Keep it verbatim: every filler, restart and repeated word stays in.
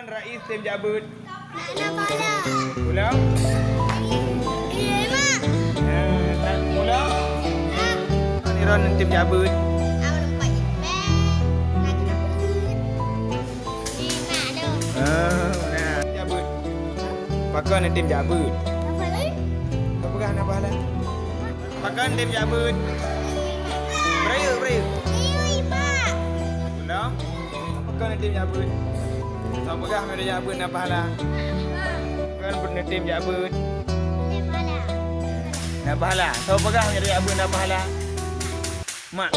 Rais tim jak beuet. Nak, nak pahala. Ulang. Iya, Mak. Eh, nak ulang. Mak. Ni Ron tim jak beuet. Awak nampak je. Bang. Nak jak beuet. Ni, Mak, tu. Ah, nah, jak beuet. Pakon tim jak beuet. Apa ni? Kau peugah na pahala. Pakon tim jak beuet. Berayeuk, berayeuk. Iya, Mak. Ulang. Pakon neutem jak beuet. Soe peugah meunyoe jak beuet na pahala? Pakon neutem jak beuet? Na pahala. Soe peugah meunyoe jak beuet na pahala? Mak.